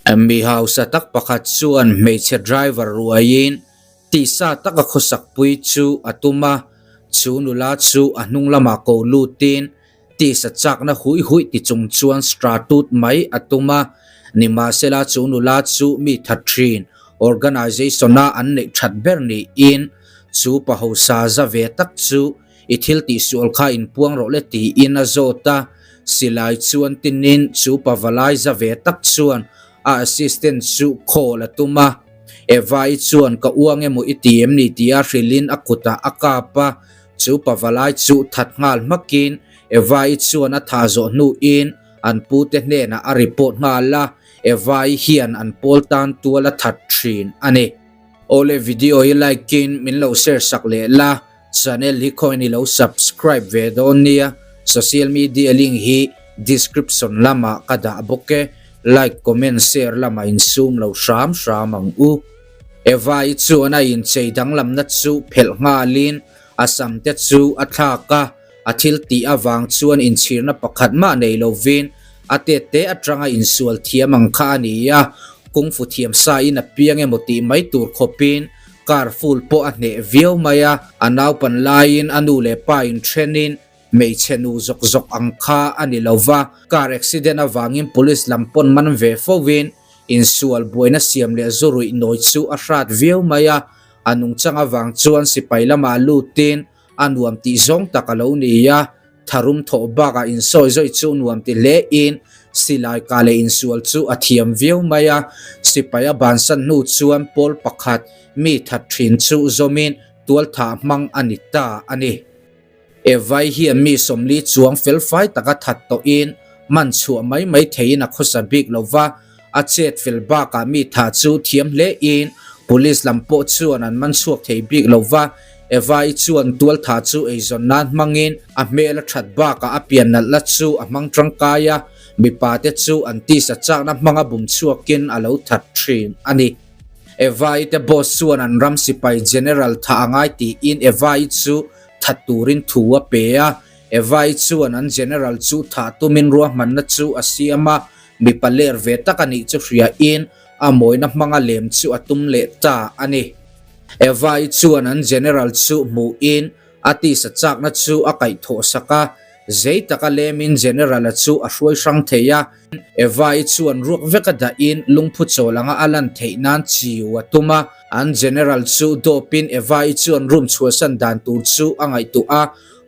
Mi hausa tak pakhat chuan hmeichhe driver ruaiin tisa taka khawsakpui chu a tum a, chu nula chu a hnung lamah ko lutin tisa chakna huih huih ti chung chuan stratut mai a tum a, nimahsela chu nula chu mi that thin organisation-a an neih that ber niin chu pa hausa za ve tak chu I thil tihsual kha inpuang rawh le tiin a zawt a, silai chuan tinin chu pavalai za ve tak chuan a assistant chu call a tum a, Eva-i chuan ka uang emaw i ti em ni tia hrilhin a kutah a kap a, chu pavalai chu that nghal hmakin Eva-i chuan a thah zawh hnuin an pute hnenah a report nghal a, Eva-i hian an pawl tan tual a that thin a ni. Awle video hi like in min lo share sak leh la. Channel hi khawiin i lo subscribe ve dawn nia, social media link hi description lamah ka dah bawk e, like comment share lamah insum lo hram hram ang u. Eva-i chuan a inchei danglamna chu phelh nghalin a sam te chu a thlak a, a thil tih avang chuan inchhirna pakhat mah nei lovin a tet te atanga insual thiam ang kha a ni a, kungfu thiam sa in a piang emaw tih mai tur khawpin Car full pawh a hneh viau mai a, a naupan laiin a nu leh pa in thenin hmeichhe nu zawk zawk ang kha a ni lo va, car accident avangin police lam pawn man ve fovin insual buaina siam leh zu ruih nawi chu a hrat viau mai a, a nungchang avang chuan sipai lamah lutin a nuam tih zawng tak a lo ni a, tharum thawh bakah insawi zawih chu nuam ti hle in silai kah leh insual chu a thiam viau mai a, sipai a bansan hnu chuan pawl pakhat mi that thin chu zawmin tualthah hmang a ni ta a ni. Evai hian mi 40 chuang felfai taka that tawhin man chhuah mai mai theiin a khawsa bik lo va, a chet fel bakah mi tha chu thiam hle in police lam pawh chuan an man chhuak thei bik lo va, Eva-i chuan tual tha chu eizawn nan hmangin a hmel a that bakah a pian nalh la chu a hmang tangkai a, mipa te chu an tisa chakna hmanga bum chhuakin a lo that thin a ni. Eva-i te boss chuan an ram sipai general tha a ngai tiin Eva-i chu that turin thu a pe a, Eva-i chuan an general chu thah tumin ruahmanna chu a siam a, mipa ler ve tak a nih chu hriain a mawina hmanga lem chu a tum leh ta a ni. Eva-i chuan an general chu hmuhin a tisa chakna chu a kaihthawh sak a, zei taka lemin general-a chu a hruai hrang thei a. Eva-i chuan ruak veka dahin lungphu chawl anga a lan theih nan chiu a tum a, an general chu dawpin Eva-i chuan room chhuahsan dan tur chu a ngaihtuah a,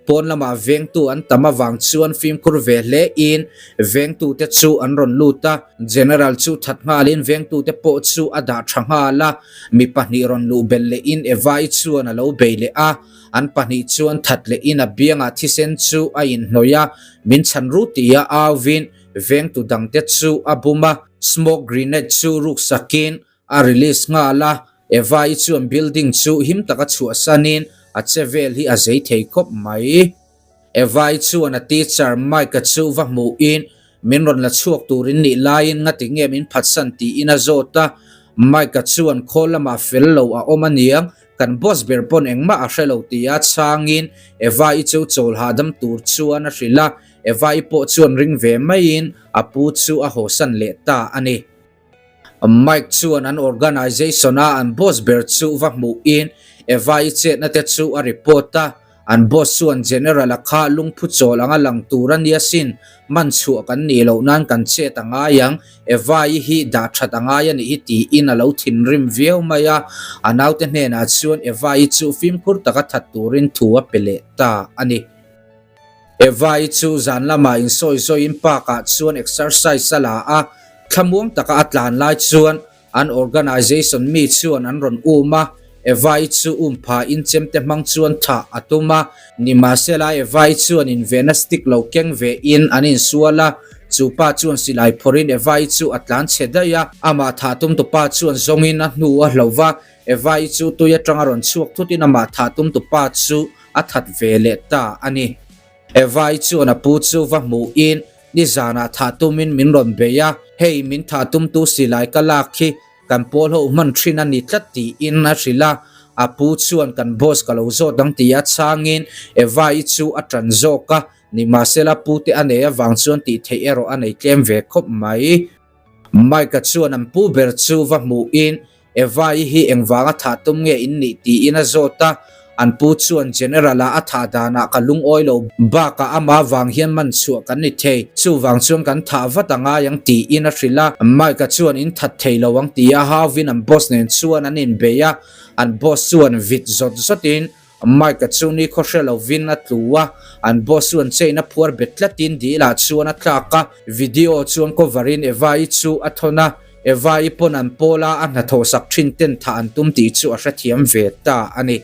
Pawn lamah vengtu an tam avang chuan fimkhur ve hle in vengtute chu an rawn lut a, General chu that nghalin vengtute pawh chu a dah tha nghal a, mi pahnih rawn luh belh leh in Eva-i chuan a lo bei leh a, an pahnih chuan that leh in a biangah thisen chu a inhnawih a, min chhan ru tia auvin vengtu dangte chu a bum a, smoke grenade chu ruksakin A release nghal a, Eva-i chuan building chu him taka chhuahsanin a che vel hi a zei thei khawp mai. Eva-i chuan a teacher Mike-a chu va hmuhin min rawn la chhuak turin nih laiin ngati nge min phatsan tiin a zawt a, Mike-a chuan khawl lamah fel lo a awm aniang, kan boss ber pawn engmah a hre lo tia chhangin Eva-i chu chawl hahdam tur chuan a hrilh a, Eva-i pawh chuan ring ve maiin a pu chu a hawsan leh ta a ni. Mike chuan an organisation a an boss ber chu va hmuhin Eva-i chetna te chu a report a, an boss chuan General a kha lungphu chawl anga lang tur a nia sin, man chhuah kan nih loh nan kan chet a ngai ang, Eva-i hi dah that a ngai a nih hi tiin a lo thinrim viau mai a, a naute hnenah chuan Eva-i chu fimkhur taka that turin thu a pe leh ta a ni. Eva-i chu zan lamah insawi zawiin park-ah chuan exercise a la a, thlamuang taka a tlan lai chuan an organisation mi chuan an rawn um a, Eva-i chu um phain chemte hmang chuan thah a tum a, nimahsela Eva-i chuan invenna stick lo keng vein an insual a, chu pa chuan silai phawrhin Eva-i chu a tlan chhe daih a, amah thah tumtupa chuan zawngin a hnu a hlo va, Eva-i chu tui atanga rawn chhuak thutin amah thah tumtupa chu a that ve leh ta a ni. Eva-i chuan a pu chu va hmuhin nizanah thah tumin min rawn bei a, hei min thah tumtu silai ka lak hi kan pawl ho hman thin a ni tlat tiin a hrilh a, a pu chuan kan boss ka lo zawt ang tia chhangin Eva-i chu a tan zawk a, nimahsela pute a nei avang chuan tih theih erawh a nei tlem ve khawp mai. Mike-a chuan an pu ber chu va hmuhin Eva-i hi engvanga thah tum nge in nih tiin a zawt a, an pu chuan General-a a thah danah ka lungawi lo bakah amah vang hian man chhuah kan ni thei, chuvang chuan kan thah vat a ngai ang tiin a hrilh a. Mike-a chuan in that thei lo ang tia hauvin an boss nen chuan an inbei a, an boss chuan vit zawt zawtin Mike-a chu ni khaw hre lovin a tlu a, an boss chuan chain a phuar bet tlatin dil ah chuan a tlak a, video chuan cover in Eva-i chu a thawn a, Eva-i pawn an pawl a, a hnathawh sak thin ten thah an tum tih chu a hrethiam ve ta a ni.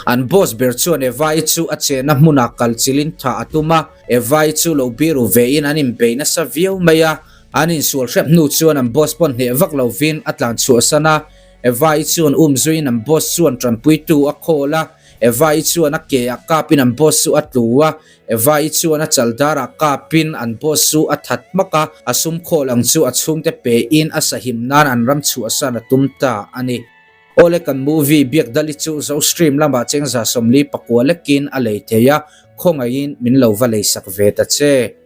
An boss ber chuan Eva-i chu a chenna hmunah kal chilin thah a tum a, Eva-i chu lo biru vein an inbei nasa viau mai a, an insual hrep hnu chuan an boss pawn hneh vak lovin a tlan chhuahsan a, Eva-i chuan um zuiin an boss chuan tanpuitu a call a, Eva-i chuan a ke ah kapin an boss chu a tlu a, Eva-i chuan a chal darah kapin an boss chu a that hmak a, a sum khawl ang chu a chhungte pein a sahim nan an ram chhuahsan a tum ta a ni. Awle kan movie Biakdali chu Zo Stream lamah chengza 44 lekin a lei thei a, khawngaihin min lo va leisak ve ta che.